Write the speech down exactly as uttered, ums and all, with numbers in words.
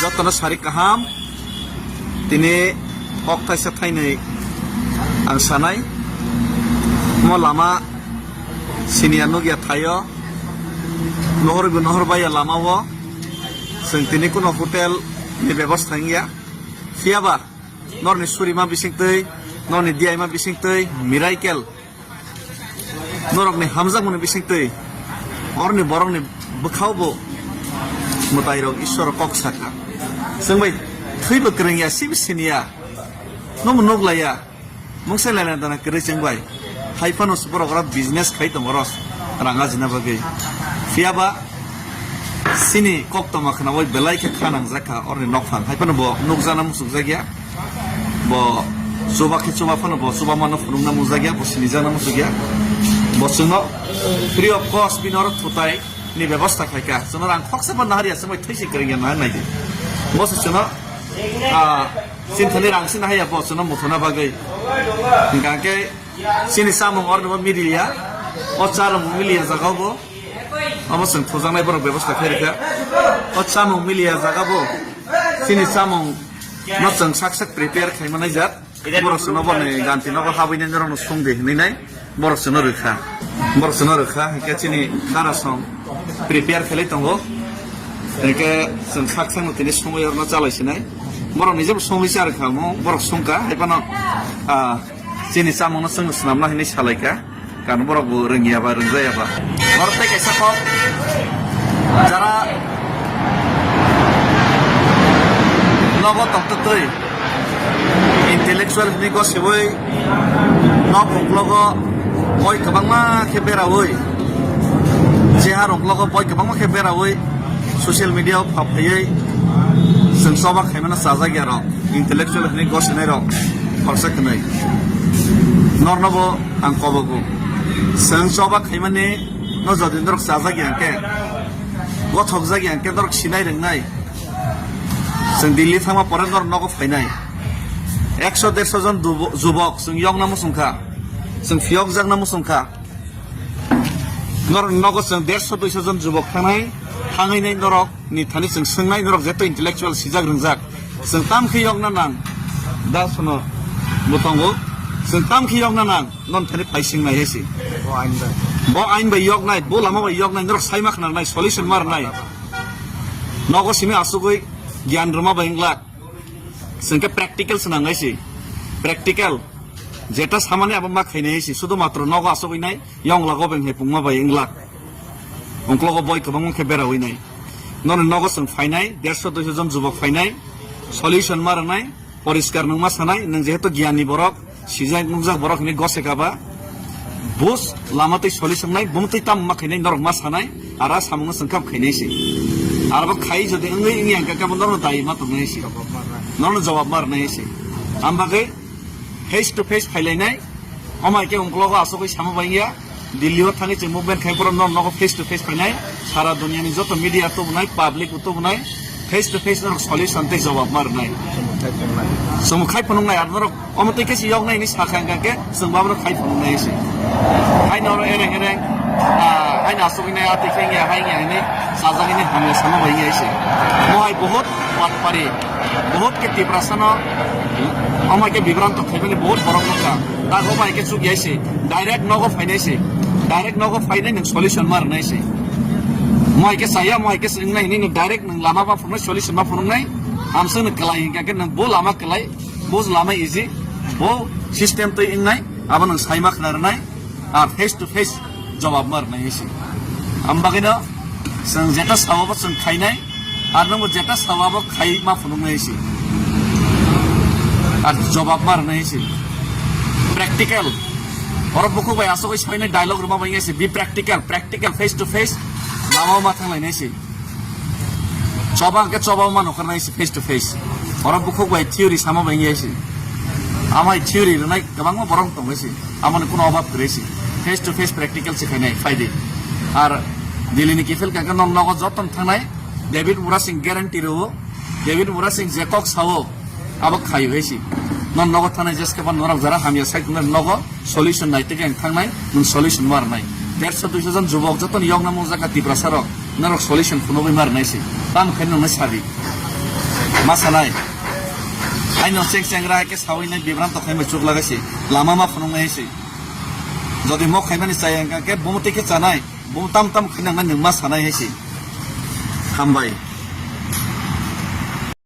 Jotono sari kaham, tini kok thaisa thainwi ang sanai. Mo lama siniya nukya thaio, nohor bo nohor baiya lama o. Chwng tini kuno hotel ni bebosta wngya. Phiyaba norni surima bisingtwi, norni diyaima bisingtwi, miracle. Norokni hamjakmani bisingtwi orni borokni bwkhao bo mwtairok Ishwar kok sakha. Chwng bai thwibo kwrwngya, sibo siniya, nomo nuklaiya, mungsa lailai dana kwrwi chwng bai. Hai phano borok oro business khai tongo oro rang ajina bagwi. Phiyaba chini koktoma khnaui belai khe kha nangjakha orni nokphang. Hai phano bo nukjana muchukjakya. Bo chuba khe chuba phano bo chuba mano phunukna muchukjakya, bo sinijakna muchukya. Bo chwngno free of cost bini oro thutai ni bebosta khaikha. Chwngno rang khoksa bo naharya, chwngbai thwi se kwrwngya nahar naidi. Bo se chwngno, ah, chini thani rang se nahaya bo chwngno muthuna bagwi. Hingkha khe chini chamung orni bo miliya. O chamung miliya jaga bo. Omo chwng thujaknai borok bebosta khairikha. O chamung miliya jaga bo. Chini chamung no chwng sak sak prepare khaima naijak. Borok chwngno boni ganti nogo habwi nai norokno songdi hinwi nai. Borok chwngno rwkha. Borok chwngno rwkha. Hingkhe chini dara song prepare khailai tongo. Hingkhe chwng sak sakno tini songwi orno chalai sinai. Borok nijebo songwi charwkha omo. Borok songkha. Hai phano, ah, chini chamungno chwngno swnamna hinwi salaikha. Kan borok bo rwngya ba rwngjaya ba. Borok tei kaisa kok jara nogo tongtwtwi intellectual hinwi gosiwi nok uklogo boi kwbangma khe beraui, chehar uklogo boi kwbangma khe beraui social media o pha phaiwi chwng choba khaimano chajak ya rok. Intellectual hinwi gosinai rok khorsa kwnwi. Norno bo ang kobogo. Chwng choba khaimani no jodi norok chajak ya hwnkhe, gothokjak ya hwnkhe norok sinai rwngnai. Chwng Delhi thangma pore norok nogo phainai. Ekso derso jon dubo-, jubok chwng yokna muchungkha. Chwng phiyokjakna muchungkha. Norok nogo chwng derso duiso jon jubok thangnai, thangwi nai norok ni thani chwng swngnai, norok jeto intellectual sijak rwngjak. Chwng tam khe yokna nang, da sono bo tongo. Chwng tam khe yokna nang, non thani phai swngnai hai se. Bo ain bai. Bo ain bai yoknai, bo lama bai yoknai, norok sai ma khna rwnai, solution ma rwnai. Nogo simi asugwi gyan rwma bai wng glak. Chwng khe practical swnang hai se. Practical. Jeta samani abo ma khainai hai se. Sudu matro nogo asugwi nai. Yong lago beng hai pungma bai wng glak. Ungklogo boi kwbangma khe beraui nai. Noni nogo chwng phainai, derso duiso jon jubok phainai, solution ma rwnai, poriskar nwng ma sanai, nwng jehetu giyani borok, sijak nukjak borok hinwi gose kaba, bus lama twi solution nai, bumtwi tam ma khainai, norok ma sanai, ara samungno chwng kam khainai se. Arabo khai jodi wngwi wngya hwnkhe kabo norokno dai ma tongnai se. Norokno jawab ma rwnai se. Am bagwi face to face phailainai, omo hai khe ungklogo asugwi sama bai wngya. Delhi o thangwi chwng movement khai borok norok nogo face to face phainai. Sara duniani joto media tubunai, public bo tubunai, face to face norok solution tei jawab ma rwnai. Chwng khai phunuknai, ar norok omo tei khe se yoknai hinwi sakha hwnkha khe chwng bo abono khai phunuknai se. Haino oro ereng ereng, ah, haino asugwi nai, ah, tei khe wngya, hai wngya hinwi sajagwi nai hamya sama bai wngya se. Mo hai bohot patpari, bohot khe Tiprasano omo hai khe bibranto khaimani bohot borok nukha. Dago bai khe chukya se, direct nogo phainai se, direct nogo phainai nwng solution ma rwnai se. Mo hai khe chaya, mo hai khe se wngnai hinwi nwng direct nwng lama ma phunuknai, solution ma phunuknai. Amswk nwng kwlai hwnkha khe nwng bo lama kwlai, bo lama easy, bo system twi wngnai, abo nwng sai ma khna rwnai. Ar face to face jawab ma rwnai hai se. Am bagwino chwng jeta sao bo chwng khainai, ar nwngbo jeta sao abo khai ma phunuknai hai se. Ar jawab ma rwnai hai se. Practical. Oro bukhuk bai asugwi sainai dialogue rwma bai hai se. Be practical, practical, face to face. Lama ma thanglainai se. Choba hwnkhe choba ma nukharnai se face to face. Oro bukhuk bai theory sama bai wngya se. Amai theory rwnai kwbangma borok tongwi se. Amoni kuno obab kwrwi se. Face to face practical se khainai phaidi. Ar Delhi ni kiphil kha khe nok nogo joto thangnai. David Murasing guarantee rwo. David Murasing je kok sao. Abo khaio hai se. Non nogo thanai jeske ban norok jara hamya sai tongna nogo solution nai tei ang thangnai, nwng solution ma rwnai. Derso duiso jon jubok joto ni yokna mung jaka Tiprasa rok, norok solution phunugwi ma rwnai se. Tamo khe nwng sadi. Ma sanai. Aino cheng chengra hai khe sawi nai bibranto khaimai chuk lagai si. Lama ma phunuk nai si. Jodi mok khaimani chaya hwnkha khe bumo tei khe chanai. Bumo tam tam khainang nai nwng ma sanai hai si. Hambai.